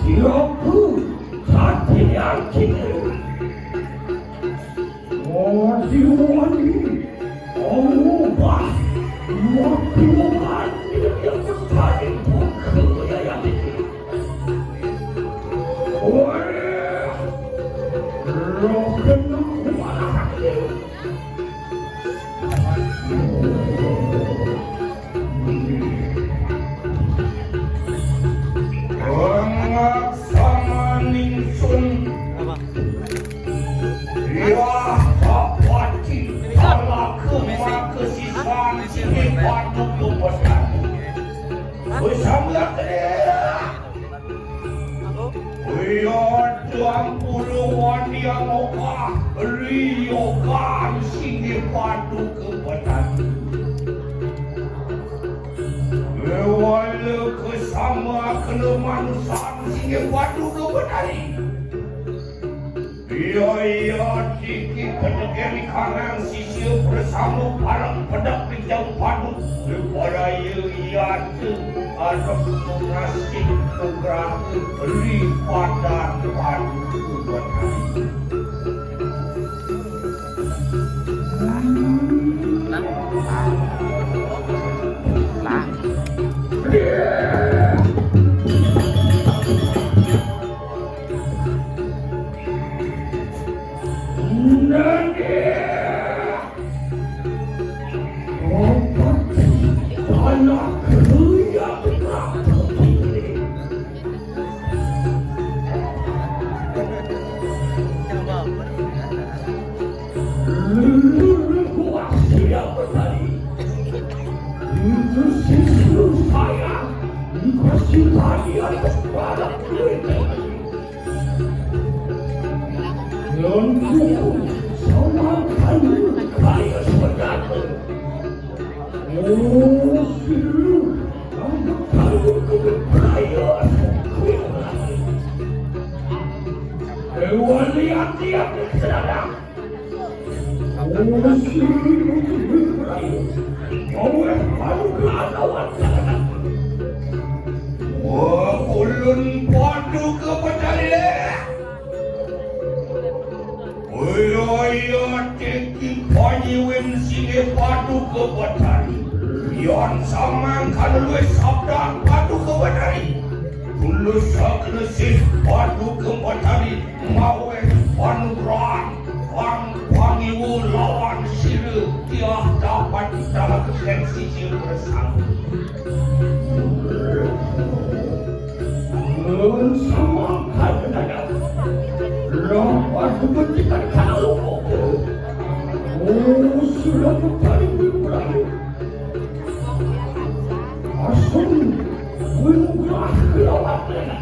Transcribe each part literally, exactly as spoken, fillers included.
Siapa jati yang kini? Wadi-wadi, Allah, mati wadi yang bertani buku yang ini. Wah, roh kena kuat. Pangaksaman ingsun. Yah, Bapati, ala kemaka sisan sini patut lupasan. Bersama kena. Iya, Tuan Puluh Wani Angokah, Ryokan singgih padu ke petani. Wala kesama kena manusan singgih padu ke petani. Iya, iya, tiki pedek eri kanang sisia bersama parang pedek pijau padu. Daripada iya, iya tu, ada pengasih keberapa beri padan padu buat hari. Itu siswa saya, dikasih hadiah sebanyak duit. Lengkuku sama kayu kaya senjata. Oh, silu, kamu kayu kaya senjata. Dewa lihat-lihat di sana. Wah, ulun padu ke Betari. Iya, iya, tiki panyiwin singgih padu ke Betari. Yan samang kalului sabdan padu ke Betari. Tulus saklesin padu ke Betari. Maweh panugrahan. Wang Tiada pati dalam gengsi bersama. Nun sama kadang-kadang. Lawan kepentingan kalau. Oh, sudah kembali mulai. Asal, wingkah kelawatan.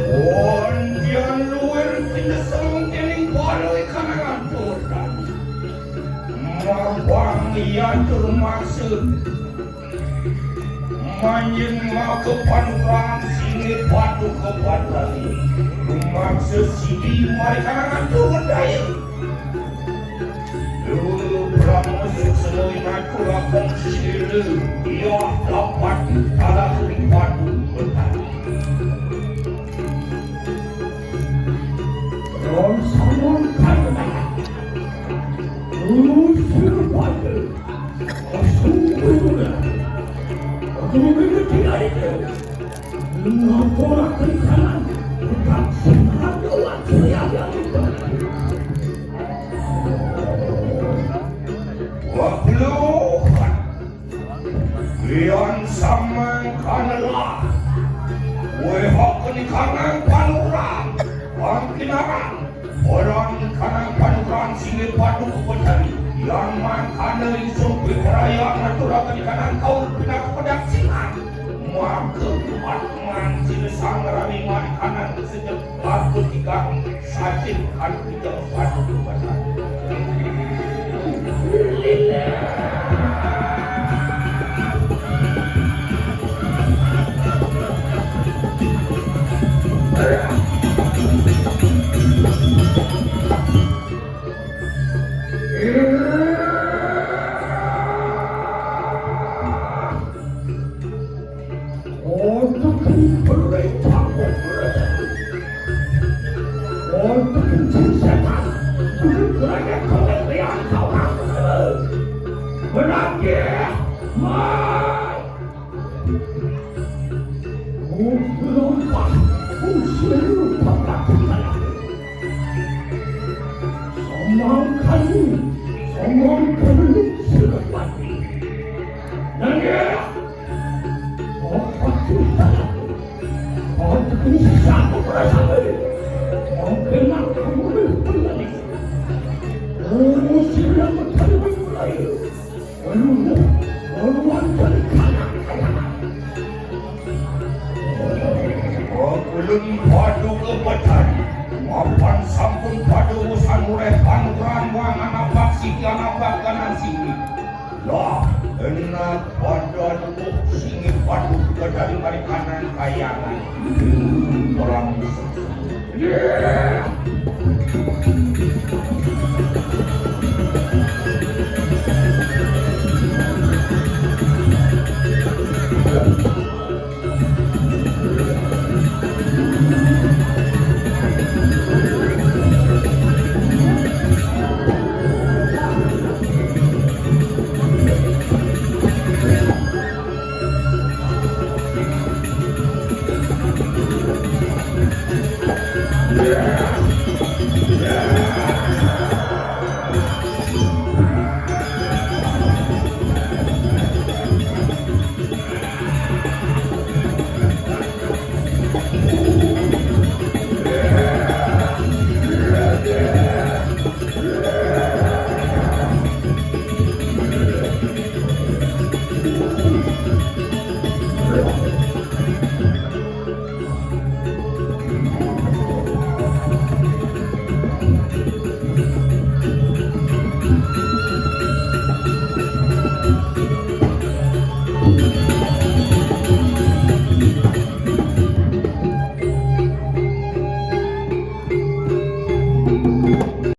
Kondian luwir pineseng dening para ing kanangan dotan. Mabang yatur maksud. Manjing maka panugrahan singit Paduka Batari. Maksud sidi mari kanangan dotan daya. Lulu Brahma Suksma Inaturaken Sila, iya dapat talah ripadu betari. Ron sampun karenan. Lulu Sirpada. Asungguhnya. Aku memiliki air. Mengapa orang kanan? Bukan sengaja waktu yang itu. Wah, lu. Yan samangkana lah. Wehok ni kanang panuran. Pangkinaran. Orang kanang panuran singit Paduka Betari. Yan mangkana isuk piperayaan aturaken kanang kaul pinaku pedaksinan. Maka kumat man sinesang rami mari kanang sejak Aku tiga sacin kan kita padu kepada. Untuk berita. Untuk setan. Untuk kerajaan kau yang kau. Menagih. Mai. Untuk lupa. Untuk lupa. Somong kali. Somong kali. Sudah mati. Nangis. Ulun Paduka Betari, mapan sampun pada usan mureh panugrahan wangan apak siki anak bakanan siki. Lah, enak pada dukuh singit Paduka Betari mari kanan kayangan. Orang